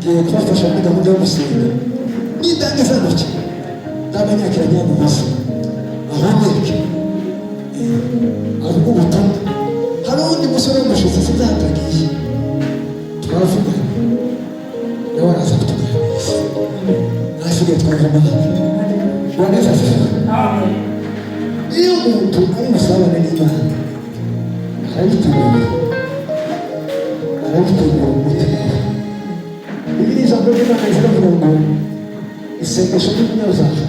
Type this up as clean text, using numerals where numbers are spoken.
Ngiye kubafasha muri gahunda yo gusenga. Nindangiza gutya, ndabanyakira nyamubaza ahumeke, avuga ubutumwa. Hari uwundi musore w'umushyitsi, sinzahatagiye, twavuganye, nawe araza kutuganiriza. Ahasigaye twumva amahoro. Bwana Yesu asifiwe. Iyo umuntu ari busabane n'Imana, arabitegura, arabitegura mu mutima we. Bibiliya, ijambo ry'Imana riravuga ngo isengesho ry'umunyabyaha